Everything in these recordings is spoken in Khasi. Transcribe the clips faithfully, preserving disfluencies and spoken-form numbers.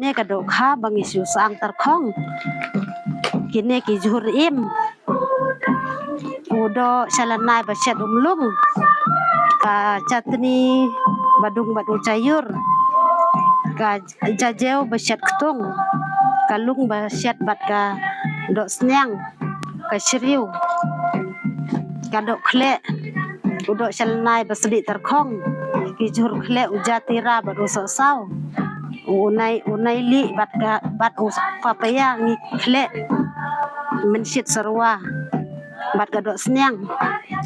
Ne ka dohkha ba ngi shu sang tyrkhong. Kine ki jhur im. U doh sha lynai ba shet umlung. Ka chatni ba dung bad u chayur. Ka jajew ba shet ktung. Ka lung ba shet bad ka dohsniang. Ka shriew. Ka dohkhleh. U doh sha lynai ba sdih tyrkhong. Ki jhur khleh u jatira bad u sohsaw. U nai, u nai lieh bad ka, bad u papaya ngi khleh. Mynshit sarwa. Bad ka dohsniang.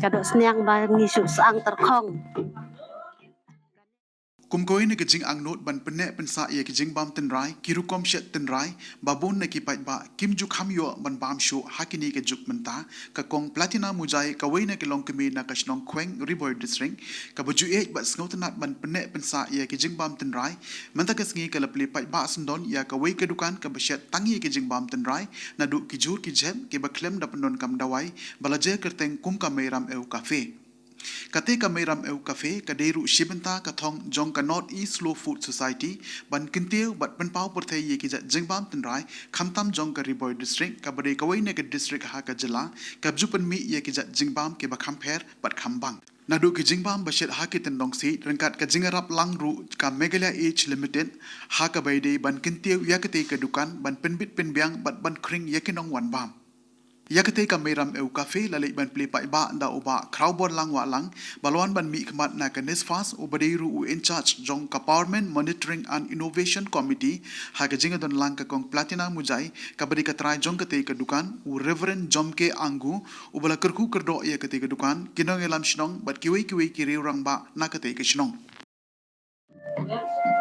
Ka dohsniang ba ngi shu sang tyrkhong. Kum kawei na ka jingangnud ban pynneh pynsah ïa ka jingbam tynrai, ki rukom shet tynrai ba bun na ki paidbah kim ju kham ïoh ban bam shuh ha kine ki juk mynta, ka Kong Platina Mujai, kawei na ki longkmie na ka shnong Khweng, Ri Bhoi District, kaba ju ïeit bad sngewtynnad ban pynneh pynsah ïa ka jingbam tynrai. Mynta ka sngi ka la plie paidbah syndon ïa kawei ka dukan kaba shet tang ïa ka jingbam tynrai, naduh ki jhur ki jhep kiba khlem da pyndonkam dawai, ba la jer kyrteng kum ka Meiram Ew Cafe. Kata ka Meiram Ew Cafe ka dei ruh shi bynta ka thong jong ka North East Slow Food Society ban kyntiew bad pynpaw pyrthei ïa ki jait jingbam tynrai, khamtam jong ka Ri Bhoi District, kaba dei kawei na ka district ha ka jylla kaba ju pynmih ïa ki jait jingbam kiba kham pher bad kham bang. Naduh ki jingbam ba shet ha ki tyndong siej ryngkat ka jingïarap lang ruh ka Meghalaya Age Limited, ha kaba ïadei ban kyntiew ïa kata ka dukan ban pynbit pynbiang bad ban khring ïa ki nongwan bam. Ïa kata ka Meiram Ew Cafe la leit ban plie paidbah da u Bah Khrawbor Lang Wahlang, ba la wan ban mihkhmat na ka NESFAS, uba dei ruh u in charge jong ka Powerment Monitoring and Innovation Committee, ha ka jingïadon lang ka Kong Platina Mujai, kaba dei ka trai jong kata ka dukan, u Reverend Jomke Angoo, uba la kyrkhu kyrdoh ïa kata ka dukan, ki nongïalam shnong bad kiwei kiwei ki riew rangbah na kata ka shnong.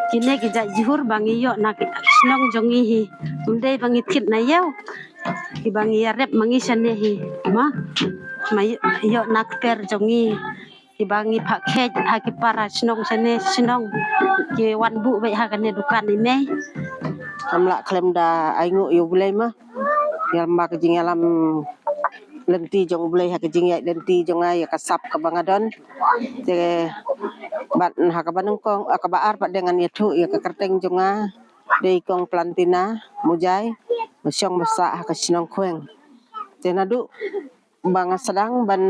Kine ki jait jhur ba ngi ïoh na ki shnong jong ngi hi. Ym dei ba ngi thied na ïew. Kiba ngi ïarep ma ngi shane hi. Ma, ma ïoh na kper jong ngi. Kiba ngi phah kheit ha ki para shnong shane shnong. Ki wan buh beit ha kane dukan i mei. Kam lah khlem da ai nguh ïa U Blei ma. Ïa lem ba ka jingïalam lynti jong U Blei ha ka jingïaid lynti jong nga ïa ka sap kaba nga don. Te bad ha kaba nyngkong, ha kaba ar pat de ngan ïathuh ïa ka kyrteng jong nga. Dei Kong Platina Mujai, ba shong ba sah ha ka shnong Khweng. Te naduh ba nga sdang ban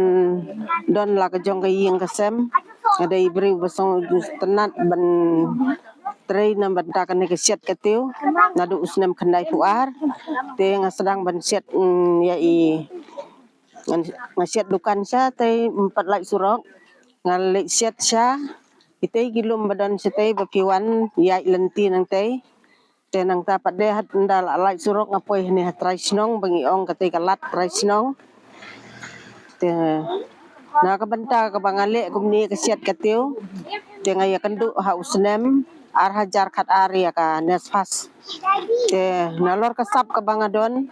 don la ka jong ka ïing ka sem, nga dei briew ba sngewtynnad ban trei na bynta kane ka shet ka tiew, naduh u snem khyndai phew ar. Te nga sdang ban shet, mm, ïa i, nga, nga shet dukan sha tei, mm, pat lait surok. Nga leit shet sha, itei ki lum ba don shatei ba phi wan ïaid lynti nangtei. Te nangta pat de ha ynda la lait surok nga poi hangne ha trai shnong ba ngi ong kata ka lad trai shnong. Te na ka bynta kaba nga leh kumne ka shet ka tiew. Te nga ïakynduh ha u snem ar hajar khat ar ïa ka NESFAS. Te nalor ka sap kaba nga don,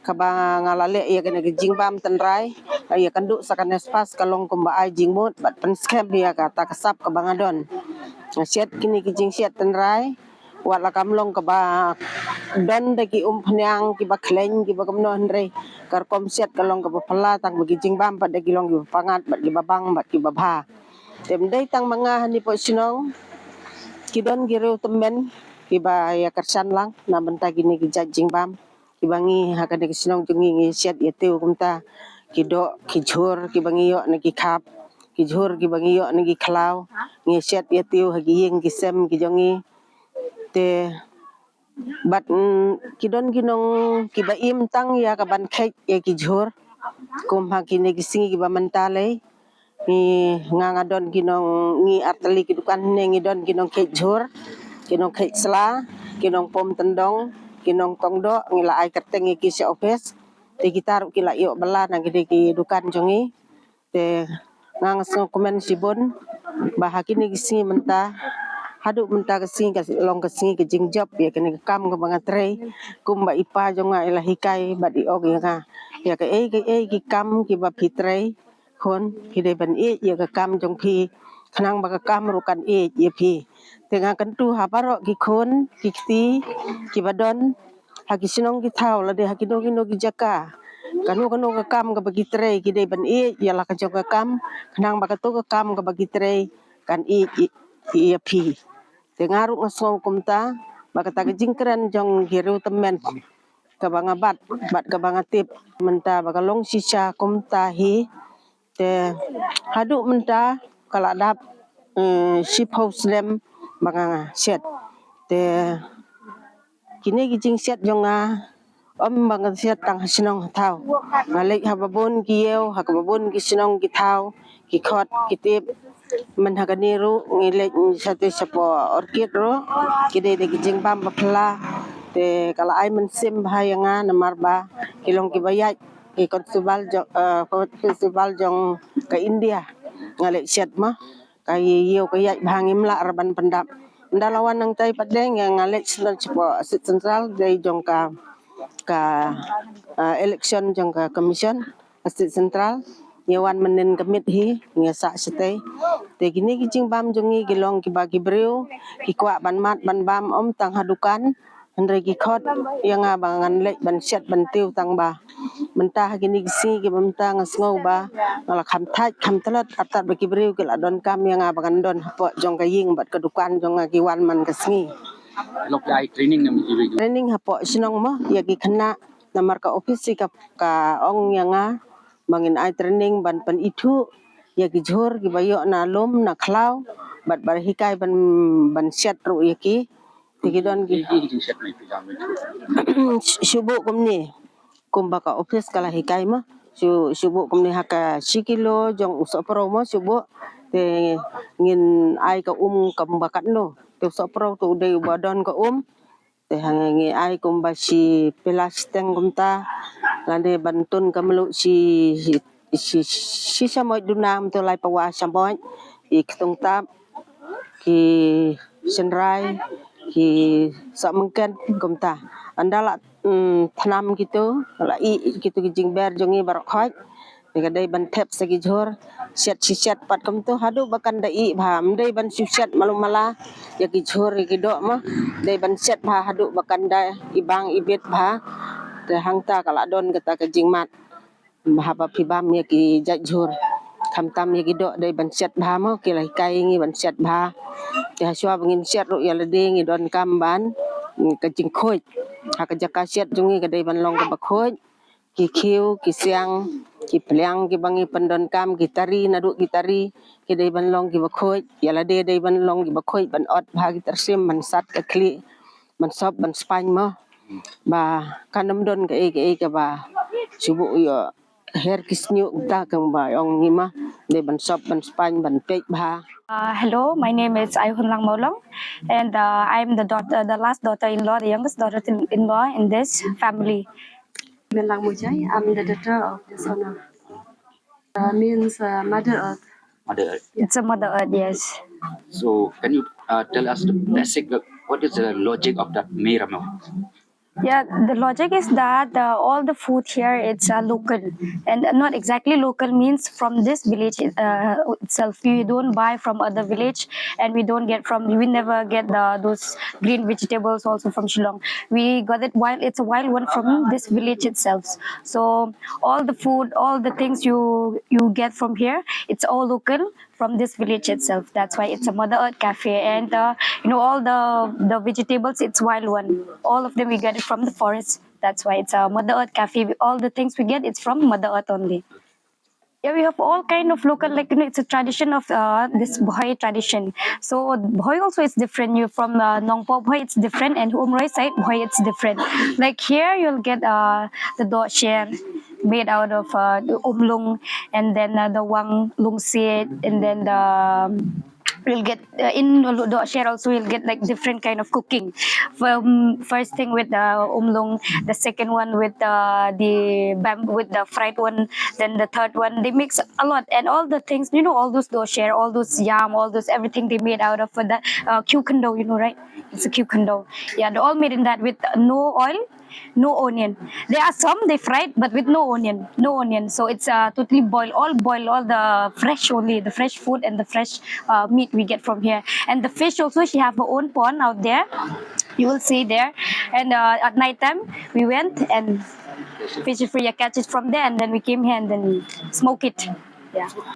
kaba nga la leh ïa kane ka jingbam tynrai, nga ïakynduh sa ka NESFAS ka long kumba ai jingmut bad pynskhem ïa kata ka sap kaba nga don. Nga shet kine ki jingshet tynrai, wat la kam long kaba don da ki umphniang kiba khlaiñ kiba kumno, hynrei ka rukom shet ka long kaba phylla tang ba ki jingbam pat da ki long kiba pyngngad bad kiba bang bad kiba bha. Te ym dei tang ma nga hangne poh shnong, ki don ki riew tymmen kiba ïakyrshan lang na bynta kine ki jait jingbam. Kiba ngi ha kane ka shnong jong ngi ngi shet ïa tiew kumta, ki doh ki jhur kiba ngi ïoh na ki khap, ki jhur kiba ngi ïoh na ki khlaw, ngi shet ïa tiew ha ki ïing ki sem ki jong ngi. Te bad, mm, ki don ki nong kiba im tang ïa ka ban kheit ïa ki jhur. Kum ha kine ki sngi kiba mynta lei, ngi, nga nga don ki nong, ngi artylli ki dukan ne ngi don ki nong kheit jhur, ki nong kheit sla, ki nong pom tyndong, ki nong tong doh, ngi la ai kyrteng ïa ki sha office. Te kita ruh ki la ïoh bylla na kine ki dukan jong ngi. Te nga nga sngewkmen shibun ba ha kine ki sngi mynta, haduh mynta ka sngi ka long ka sngi ka jingjop ïa kane ka kam kaba nga trei. Kumba i pa jong nga i la hikai bad i ong ïa nga, ïa kaei kaei ki kam kiba phi trei khun, phi dei ban ïeit ïa ka kam jong phi, khnang ba ka kam ruh kan ïeit ïa phi. Te nga kyntu ha baroh ki khun ki kti kiba don ha ki shnong ki thaw lade ha kino kino ki jaka, kano kano ka kam kaba ki trei ki dei ban ïeit ïa la ka jong ka kam, khnang ba kato ka kam kaba ki trei kan ïeit ïa phi. Te nga ruh nga sngew kumta, Ba kata ka jingkren jong ki riew tymmen kaba nga bat bad kaba nga tip mynta ba ka long shisha kumta hi. Te haduh mynta ka la dap, eh, shiphew snem ba nga shet. Te kine ki jingshet jong nga, ym ba nga shet tang ha shnong ha thaw. Nga leit ha babun ki ïew, ha babun ki shnong ki thaw, ki khot ki tip. Myn ha kane ruh ngi leit shatei shapoh Orchid ruh, ki dei da ki jingbam ba phylla. Te ka la ai mynsiem bha ïa nga namar ba ki long kiba ïaid ki festival jong, eh, festival jong ka India. Nga leit shet ma ka ïew ka ïaid bha, ngim lah re ban pyndap. Ynda la wan nangtai pat de nga leit shen shapoh State Central, dei jong ka, ka, eh, election jong ka commission State Central. Ngi wan mynnin ka miet hi, ngi sah shatei. Te kine ki jingbam jong ngi ki long kiba ki briew ki kwah ban mad ban bam, ym tang ha dukan. Hynrei ki khot ïa nga ba ngan leit ban shet ban tiew tang ba mynta ha kine ki sngi kiba mynta nga sngew ba nga la kham thait kham tlot, artat ba ki briew ki la donkam ïa nga ba ngan don hapoh jong ka ïing bad ka dukan jong nga, ki wan man ka sngi. Lok ai training nam ki briew. Training hapoh shnong mo ïa ki khynnah, namar ka office ka, ka ong ïa nga ba ngin ai training ban pynithuh ïa ki jhur kiba ïoh na lum na khlaw, bad ban hikai ban, ban shet ruh ïa ki. Te ki don ki, ki, ki jingshet mai phi jam mai. Shu buh kumne, kumba ka office ka la hikai mo. Shu, shu buh kumne ha ka shi kilo jong u sohpro mo shu buh. Te ngin ai ka um kumba katno. Te u sohpro te u dei uba don ka um. Te hangne ngi ai kumba shi pela shiteng kumta. Lane ban tun ka mluh shi, shi, shi, shi shamoit duna, mynta lai pawa shamoit. Ki ktung tap, ki shynrai, ki sohmyngken kumta. Ynda la, mm, thnam kito, la ih kito ki jingber jong ngi baroh khoit. Te ka dei ban thep sa ki jhur, shet shi shet pat kumto haduh ba kan da ih bha, ym dei ban shu shet malu mala ïa ki jhur ïa ki doh mo, dei ban shet bha haduh ba kan da ibang ibit bha. Te hangta ka la don kata ka jingmad. Bha ba phi bam ïa ki jait jhur. Khamtam ïa ki doh dei ban shet bha mo, ki la hikai ngi ban shet bha. Te hashwa ba ngin shet ruh ïa lade ngi donkam ban, mm, ka jingkhuid. Ha ka jaka shet jong ngi ka dei ban long kaba khuid. Ki khiew, ki siang, ki pliang kiba ngi pyndonkam, ki tari, naduh ki tari ki dei ban long kiba khuid. Ïa lade dei ban long kiba khuid, ban ot bha ki tyrsim, ban sat ka khlieh, ban sop ban spaiñ mo. Ba kan ym don kaei kaei kaba shu buh ïoh her ki shñiuh, kata kaba ong ngi ma, dei ban sop ban spaiñ ban peit bha. Uh, hello, my name is Aihunlang Mawlong, and uh, I'm the daughter, the last daughter-in-law, the youngest daughter-in-law in this family. Menlang Mujai, I'm the daughter of this owner. Uh, means, uh, Mother Earth. Mother Earth. It's a Mother Earth, yes. So, can you, uh, tell us the basic, uh, what is the logic of that Meiramo? Yeah, the logic is that, uh, all the food here, it's, uh, local, and not exactly local means from this village, uh, itself. We don't buy from other village, and we don't get from, we never get the, those green vegetables also from Shillong. We got it wild, it's a wild one from this village itself. So all the food, all the things you, you get from here, it's all local from this village itself. That's why it's a Mother Earth Cafe. And, uh, you know, all the, the vegetables, it's wild one. All of them we get it from the forest. That's why it's a Mother Earth Cafe. All the things we get, it's from Mother Earth only. Yeah, we have all kind of local, like, you know, it's a tradition of, uh, this Bhoi tradition. So Bhoi also is different. You from, uh, Nongpoh Bhoi, it's different, and Umroi side Bhoi, it's different. Like here, you'll get, uh, the dohsher made out of, uh, the umlung, and then, uh, the wang lungsit, and then the, um, you'll get, uh, in dohsher also you'll get, like, different kind of cooking. From first thing with the umlung, the second one with, uh, the bam-, with the fried one, then the third one. They mix a lot, and all the things, you know, all those dohsher, all those yam, all those everything they made out of the, uh, kyukhyndo, you know, right? It's a kyukhyndo. Yeah, they all made in that with no oil, no onion. There are some they fried, but with no onion, no onion. So it's, uh, totally boiled, all boiled, all the fresh only, the fresh food and the fresh, uh, meat we get from here. And the fish also, she have her own pond out there. You will see there. And, uh, at night time, we went and fish it free, catch it from there, and then we came here and then smoke it.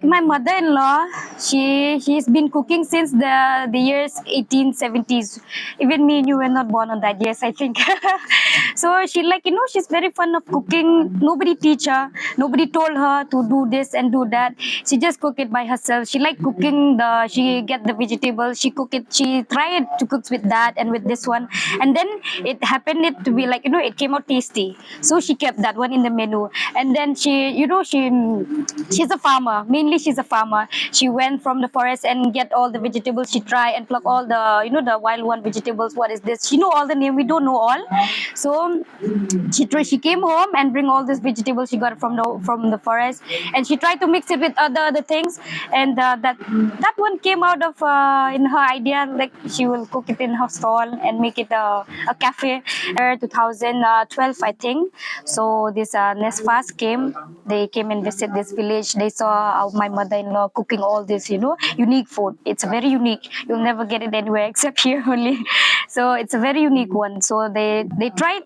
My mother-in-law, she she's been cooking since the the years eighteen seventies. Even me and you were not born on that years, I think. So she, like, you know, she's very fond of cooking. Nobody teach her, nobody told her to do this and do that. She just cook it by herself. She like cooking. The she get the vegetable, she cook it, she try it to cook with that and with this one, and then it happened it to be, like, you know, it came out tasty. So she kept that one in the menu. And then she, you know, she she's a farmer. Mainly, she's a farmer. She went from the forest and get all the vegetables. She try and pluck all the, you know, the wild one vegetables. What is this? She know all the name. We don't know all. So she try, she came home and bring all these vegetables she got from the from the forest, and she tried to mix it with other other things, and uh, that that one came out of uh, in her idea, like, she will cook it in her stall and make it a, a cafe. Uh, two thousand twelve, I think. So this uh, NESFAS came. They came and visit this village. They saw uh, my mother-in-law cooking all this, you know, unique food. It's very unique. You'll never get it anywhere except here only. So it's a very unique one. So they they tried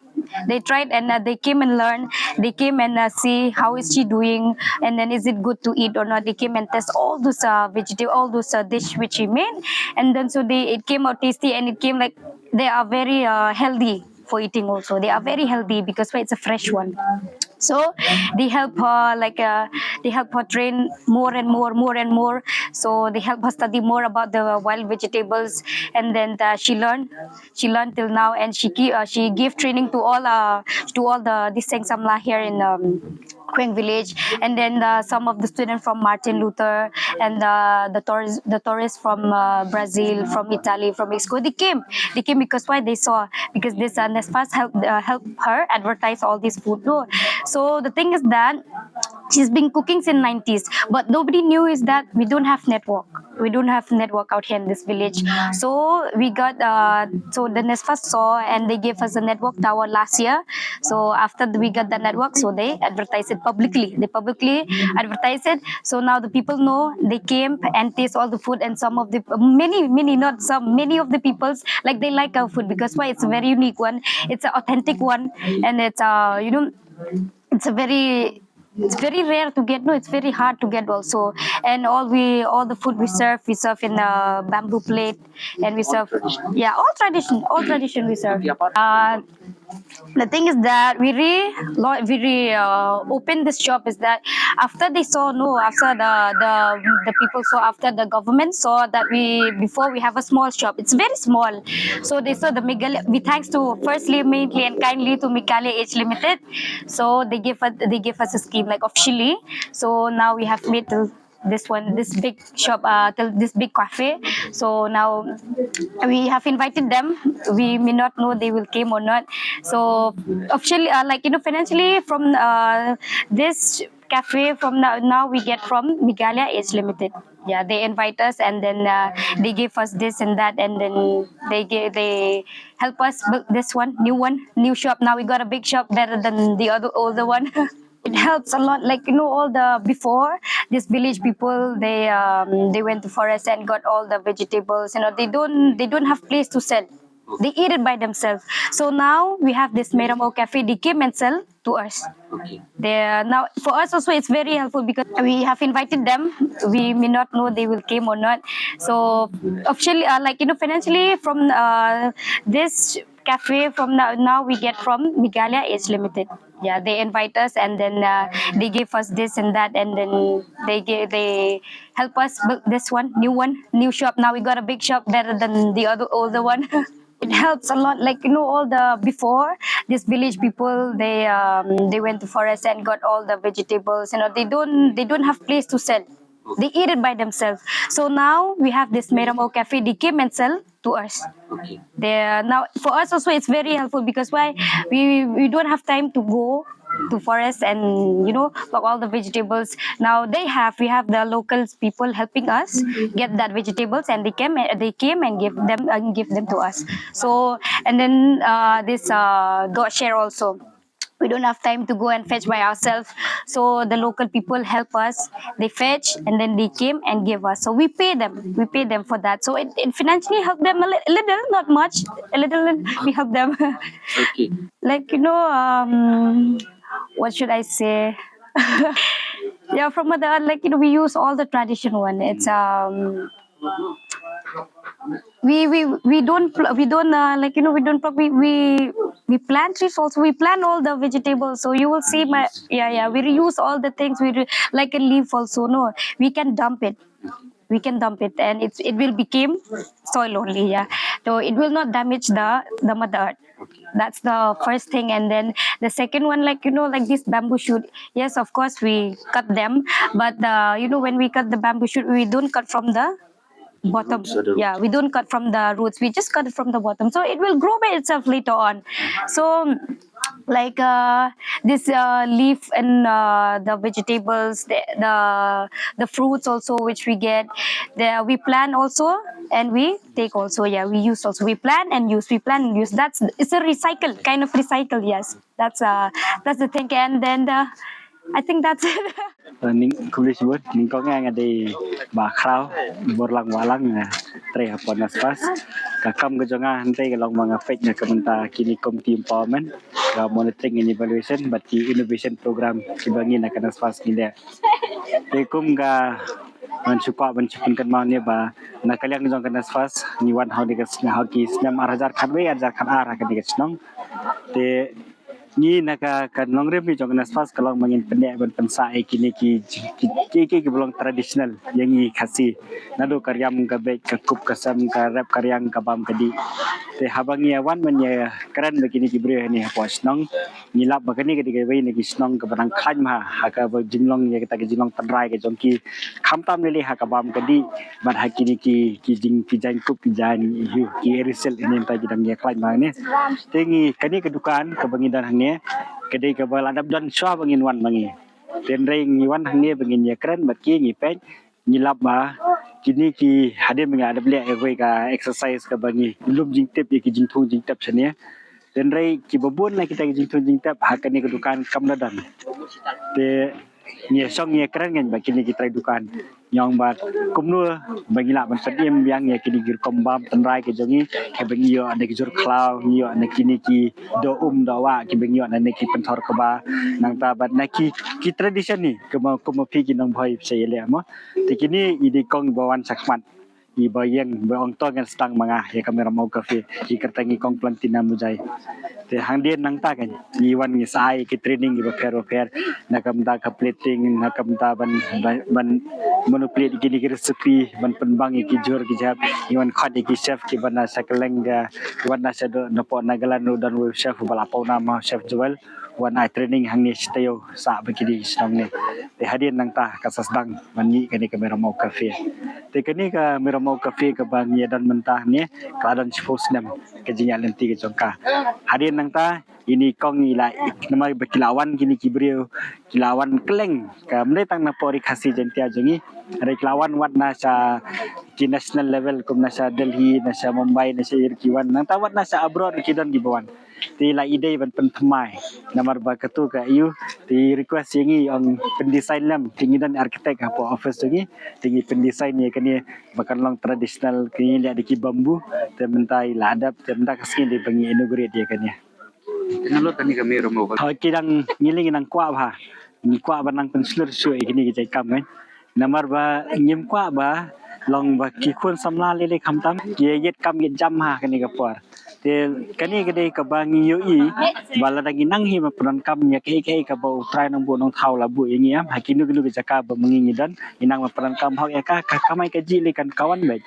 they tried and uh, they came and learned. They came and uh, see how is she doing, and then is it good to eat or not. They came and test all those uh, vegetable, all those uh, dish which she made, and then so they, it came out tasty, and it came, like, they are very uh, healthy for eating also. They are very healthy because, well, it's a fresh one. So they help her, like, uh, they help her train more and more, more and more. So they help her study more about the wild vegetables, and then uh, she learned she learned till now, and she ki- uh, she gave training to all uh, to all the Diseng Samla here in um, Khueng village, and then uh, some of the students from Martin Luther and uh, the tourists the tourists from uh, Brazil, from Italy, from Mexico. They came, they came because why? They saw, because this uh, NESFAS help uh, help her advertise all this food, no? So the thing is that she's been cooking since nineties, but nobody knew is that we don't have network. We don't have network out here in this village. So we got uh, so the NESFAS saw and they gave us a network tower last year. So after we got the network, so they advertise it publicly. They publicly advertise it. So now the people know, they came and taste all the food, and some of the many many not some many of the peoples, like, they like our food because why? It's a very unique one. It's an authentic one, and it's uh you know it's a very it's very rare to get, no, it's very hard to get also. And all we all the food we serve, we serve in a bamboo plate, and we serve, yeah, all tradition, all tradition we serve. Uh, the thing is that we re lo- we re uh, open this shop is that after they saw, no, after the the the people saw, after the government saw that we before we have a small shop, it's very small. So they saw the Meghalaya, we thanks to firstly mainly and kindly to Meghalaya Age Limited. So they give us they give us a scheme, like, officially. So now we have made till this one, this big shop, uh, till this big cafe. So now we have invited them. We may not know they will came or not. So officially, uh, like, you know, financially from uh, this cafe from now, now we get from Meghalaya Age Limited. Yeah, they invite us and then uh, they give us this and that, and then they give, they help us build this one, new one, new shop. Now we got a big shop better than the other older one. It helps a lot, like, you know, all the before this village people, they um, they went to forest and got all the vegetables, you know, they don't they don't have place to sell. They eat it by themselves. So now we have this Meram O Cafe. They came and sell to us. Okay. They now for us also it's very helpful because we have invited them. We may not know they will came or not. So officially, uh, like, you know, financially from uh, this cafe from now, now we get from Meghalaya Age Limited. Yeah, they invite us and then uh, they give us this and that, and then they give, they help us build this one, new one, new shop. Now we got a big shop better than the other older one. It helps a lot, like, you know, all the before this village people, they um, they went to forest and got all the vegetables, you know, they don't they don't have place to sell. They eat it by themselves. So now we have this Meram O Cafe. They came and sell to us. Okay. They now for us also it's very helpful because why? We we don't have time to go to forest and, you know, pluck all the vegetables. Now they have we have the locals people helping us get that vegetables, and they came they came and give them and give them to us. So and then uh, this uh, goat share also, we don't have time to go and fetch by ourselves. So the local people help us. They fetch and then they came and give us. So we pay them. We pay them for that. So it, it financially helped them a li- little, not much. A little we help them. Okay. Like, you know, um, what should I say? Yeah, from Mother Earth, like, you know, we use all the tradition one. It's um, we we we don't pl- we don't uh, like, you know, we don't pl- we we we plant trees also. We plant all the vegetables. So you will see my yeah yeah. We reuse all the things. We re- like a leaf also. No, we can dump it. We can dump it, and it's it will become soil only. Yeah, so it will not damage the the Mother Earth. That's the first thing. And then the second one, like, you know, like this bamboo shoot, yes, of course we cut them, but the you know when we cut the bamboo shoot, we don't cut from the bottom. Yeah, we don't cut from the roots, we just cut it from the bottom, so it will grow by itself later on. So like uh, this uh, leaf and uh, the vegetables, the, the the fruits also which we get, the, we plant also and we take also. Yeah, we use also, we plant and use, we plant and use. That's it's a recycle, kind of recycle. Yes, that's uh that's the thing. And then the I think that's it. Ning kuli sibut ning kong nga di ba khraw bor lang walang na tre hapon nas pas ka kam ka jonga hante ka long manga pek na ka menta kini community empowerment ka monitoring and evaluation but ki innovation program ki bangi na ka nas pas ki le te kum ka man chupa ban chupun kan mau ne ba na ka liang jong ka nas pas ni wan hau di ka sna hau ki snam ar hajar khat wei ar hajar khat ar ka di ka snong te ngi na ka ka nongrim ni jong ka nas pas ka long mangin pendek ban pensa e kini ki ki ki ki belong traditional yang ngi khasi nadu ka riam ka bek ka kup ka sem ka rep ka riang ka bam ka di te haba ngi wan man ya keren ba kini ki briew ni ha pos nong ngi lap ba kani ka di ka wei ni ki snong ka barang khan ma ha ka ba jinglong ya ka ta ka jinglong tendrai ka jong ki khamtam lele ha ka bam ka di ban ha kini ki ki jing ki jang kup ki jang yu ki erisil ni ta ki dang ya klan ma ni te ngi kani ka dukan ka ba ngi dan hangne ka dei ka ba la dap dan swa ba ngin wan ma ngi te ndrei ngi wan hangne ba ngin ya kren ba ki ngi pek ngi lap ba kini ki hadem ngi adap leh wei ka exercise ka ba ngi lum jingtip ya ki jingthung jingtip sene te ndrei ki ba bun la kita ki jingthung jingtip ha kani ka dukan kam da dan te ngi song ngi kren ngi ba kini ki trai dukan nyong ba kumno ba ngi la ban sadim yang ya kini gir kom bam tendrai ke jongi ke ba ngi yo ane ki jur khlaw ngi yo ane kini ki do um do wa ki ba ngi yo ane ki penthor ke ba nang ta ba na ki ki tradition ni ke ma kuma pi ki nong bhoi se le mo te kini i di kong ba wan sakmat i ba yeng ba ong to ngan stang manga ya kamera mau kafe i kerta ngi kong plantina mujai te hang dien nang ta kan i wan ngi sai ki training i ba pher ba pher na kam ta ka plating na kam ta ban ban manipulate ki ni ki recipe ban penbang i ki jur ki jap i wan khot i ki chef ki ban na sa keleng ga i wan na sa do na po na galan u dan wei chef ba la pau na ma chef Joel wan ai training hang ni stay sa ba ki di snong ni te hadien nang ta ka sa sdang ban ngi kani ka Miramau Cafe te kani ka Miramau Cafe ka ba ngi dan mynta ni ka dan chipus nem ka jingya lenti ka jong ka hadien nang ta ini kong ila nama ba ki la wan kini ki briew ki la wan keleng ka mne tang na pori Khasi Jaintia jong ngi re ki la wan wat na sa ki national level kum na sa Delhi na sa Mumbai na sa ir ki wan nang ta wat na sa abroad ki don ki ba wan te la idei ban pynthymmai namar ba katu ka yu te request ïa ngi ong pyndesign lem te ngi don architect hapoh office jong ngi te ngi pyndesign ïa kane ba kan long traditional ki ngi leh da ki bamboo te mynta i la adapt te mynta ka sngi dei ba ngi inaugurate ïa kane. Te nalor kane ka Miramau Cafe. Ha ki dang ngi lei ngi nang kwah bha ngi kwah ba nang pynshlur shuh ïa kine ki jait kam kan. Namar ba ngim kwah ba long ba ki khun samla lei lei khamtam ki ïa ïit kam ïa jam ha kane ka por. Te kane ka dei kaba ngi ïohi ba lada ngi nang hi ba pyndonkam ïa kaei kaei kaba U Trai Nongbuh Nongthaw la buh ïa ngi em ha kino kino ki jaka ba ma ngi ngi don ngi nang ba pyndonkam hok ïa ka ka kamai kajih lei kan ka wan beit.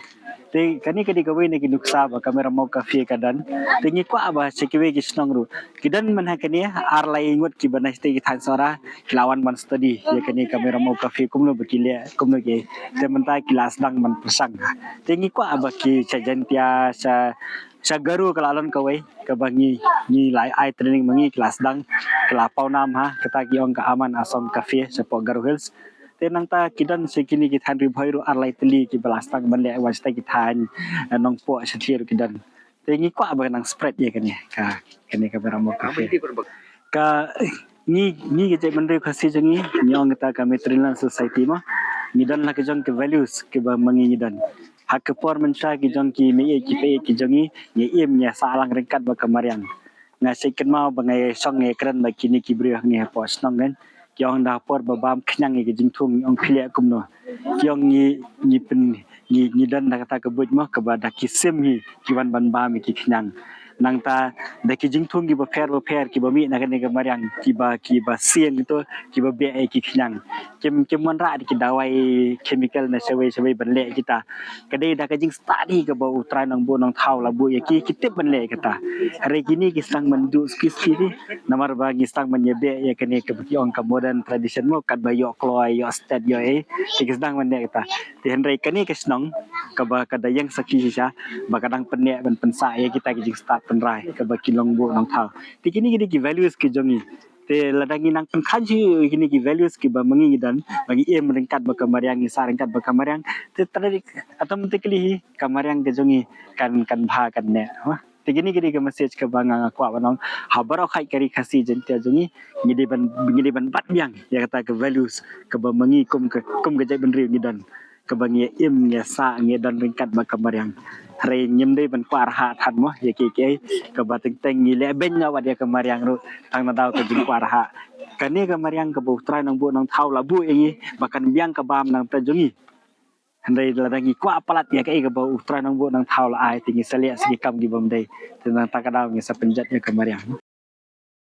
Te kane ka dei kawei na ki nuksa ba ka Miramau Cafe ka don. Te ngi kwah ba sha kiwei ki shnong ruh ki don man ha kane ar lai ngut kiba na shatei ki thaiñ Sohra ki la wan ban study ïa kane ka Miramau Cafe kumno ba ki leh kumno ki te mynta ki la sdang ban pyrshang. Te ngi kwah ba ki sha Jaintia sha sha Garo ka la long kawei kaba ngi ngi la ai training ma ngi ki la sdang ki la paw nam ha kata ki ong ka Aman Asam Cafe shapoh Garo Hills. Te nangta ki don sha kine ki thaiñ Ri Bhoi ruh ar lai tylli kiba la sdang ban leh wan sha ki thaiñ Nongpoh sha Thlir ruh ki don. Te ngi kwah ba nang spread ïa kane ka kane ka Miramau Cafe. Ka ngi ngi ka jaitbynriew Khasi jong ngi ngi ong kata ka Matrilineal Society ma ngi don la ka jong ka values kiba ma ngi ngi don. Ha ka por mynshuwa ki jong ki mei ki pei ki jong ngi ngi im ngi sah lang ryngkat bad ka mariang. Nga sngewkynmaw ba nga ïa shong ïa kren bad kine ki briew hangne hapoh shnong kan Ki ong da por ba bam khñiang ïa ki jingthung, ong khlieh kumno. Ki ong ngi ngi pyn ngi ngi don da kata ka buit mo, kaba da ki sim hi ki wan ban bam ïa ki khñiang. Nangta da ki jingthung kiba pher ba pher kiba mih na kane ka mariang, kiba kiba siang to, kiba beh ïa ki khñiang. Kim kim wanrah da ki dawai chemical na shawei shawei ban leh kita. Ka dei da ka jingstad hi kaba U Trai Nongbuh Nongthaw la buh ïa ki, ki tip ban leh kata. Hynrei kine ki sdang ban duh suki suki hi. Namar ba ngi sdang ban ïa beh ïa kane kaba ki ong ka modern tradition mo, katba ïoh kloi, ïoh stet, ïoh ei. Te ki sdang ban leh kata. Te hynrei kane ka shnong kaba ka da ïeng sakhi shisha ba ka dang pynneh ban pynsah ïa kita ki jingstad tynrai kaba ki nongbuh nongthaw. Te kine ki dei ki values ki jong ngi. Te lada ngi nang pynkhan shuh ïa kine ki values kiba ma ngi ngi don, ba ngi im ryngkat bad ka mariang, ngi sah ryngkat bad ka mariang. Te traditionally, automatically hi ka mariang ka jong ngi kan kan bha kan neh. Ha? Te kine ki dei ki message kaba nga nga kwah ban ong ha baroh kawei ka ri Khasi Jaiñtia jong ngi. Ngi dei ban ngi dei ban bat biang ïa kata ka values kaba ma ngi kum ka kum ka jaitbynriew ngi don. Kaba ngi im ngi sah ngi don ryngkat bad ka mariang. Hynrei ngim dei ban kwah rhah than mo ïa kiei kiei kaba teng teng ngi leh beiñ noh wat ïa ka mariang ruh tang na daw ka jingkwah rhah. Kane ka mariang kaba U Trai Nongbuh Nongthaw la buh ïa ngi ba kan biang ka bam na ka bynta jong ngi. Hynrei lada ngi kwah palat ïa kaei kaba U Trai Nongbuh Nongthaw la ai, te ngi sa leh sa ki kam kibym dei. Te nangta ka daw ngi sa pynjot ïa ka mariang.